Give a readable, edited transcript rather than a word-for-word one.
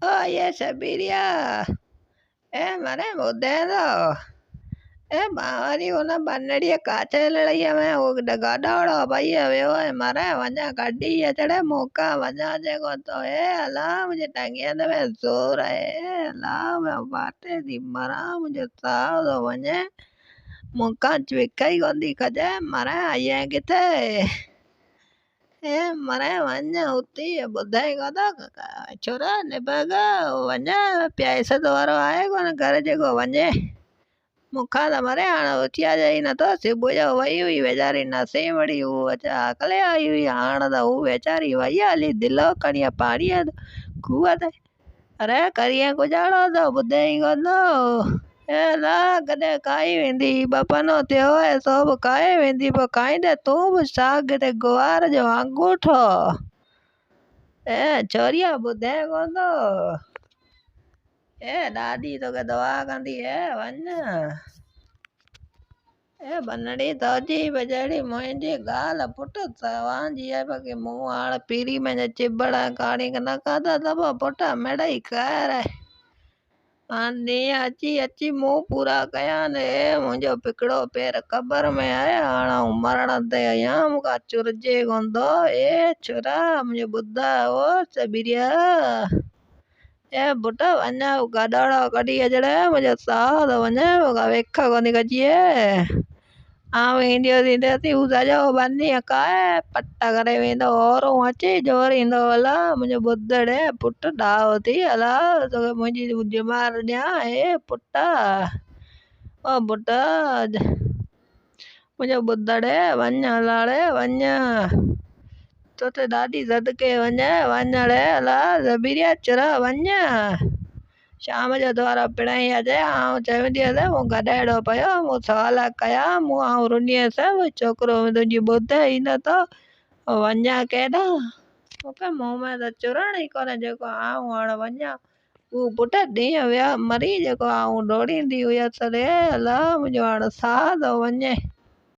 او اي شبيريا، اي مري ٻڌين ٿو؟ اي ڀانوري ان ٻنڙيء ڪاڇي لڙائيء ۾ هو گاڏاڙو پئي ويو ۽ مري وڃان ڪڍي اچڙي مون کان وڃان جيڪو ٿو. اي الا منهنجي ٽنگين ۾ زور آهي، اي الا مان ڦاٽي ٿي مران، منهنجو ساهه ٿو وڃي، مون کان وک ئي ڪونه ٿي کڄي، مري آئين ڪٿي؟ اي مري وڃ اٿي، ٻڌين ڪونه ٿو ڇورا نڀاڳا، وڃ پيائيس وارو آهي ڪونه گهر جيڪو وڃي. مون کان ته مري هاڻ اٿياجي ئي نٿو. صبح جو وئي هئي ويچاري نسيمڙي، هوء هڪلي آئي هئي، هاڻ ته هوء ويچاري وئي هلي دلو کڻي پاڻيء کوهه تي. اري ڪرين ڪجاڙو ٿو، ٻڌين ئي ڪونه ٿو. اي الا ڪڏهن کائي ويندي، ٻه پنو ٿيو آهي سو به کائي ويندي، پوء کائيندين تون به ساڳ تي گوار جو آڱوٺو. اي ڇوريا ٻڌين ڪونه ٿو. اي ڏاڏي توکي دعا ڪندي، اي وڃ. اي ٻنڙي توجي به جهڙي منهنجي ڳالهه پٽ توهان جي آهي باقي مون هاڻ پيري منهنجا چڀڙ ۽ ڪاڻي نه کاڌا ته پوء پٽ مڙئي خير آهي. هاڻ ڏينهن اچي اچي مون پورا ڪيا آهن. اي منهنجو پڪڙو پير قبر ۾ آهي، هاڻ آئون مرڻ تي آهيان، مون کان چرجي ڪونه ٿو. اي ڇورا منهنجو ٻڌاء او سبيريا. اي پٽ وڃ گاڏاڙا ڪڍي اچڙي، منهنجو ساهه ٿو وڃي، مون کان وک ڪونه ٿي کڄي. آئون اينديس اينديس هو سڄو ٻنيء کائي پٽ ڪري ويندو، اورون اچي زوريندو، الا منهنجو ٻڌ ڙي پٽ ڏاهو ٿي، الا توکي منهنجي ڄمار ڏيان، اي پٽ او پٽ منهنجو ٻڌ ڙي وڃ الا ڙي وڃ، توتي ڏاڏي صدقي وڃي، وڃ ڙي الا زبيريا چرا وڃ. شام جو دوارو پڻهين اچي، آئون چونديس، مون گڏهڙو پيو، مون سوال ڪيا، مون آئون رنيس، ڇوڪرو تنهنجي ٻڌي ئي نه ٿو، وڃان ڪيڏانهن؟ مون کي منهن ۾ ته چرڻ ئي ڪونهي جيڪو آئون هاڻ وڃان. هو پٽ ڏينهن ويا مري جيڪو آئون ڊوڙيندي هيس ري الا منهنجو هاڻ ساهه ٿو وڃي.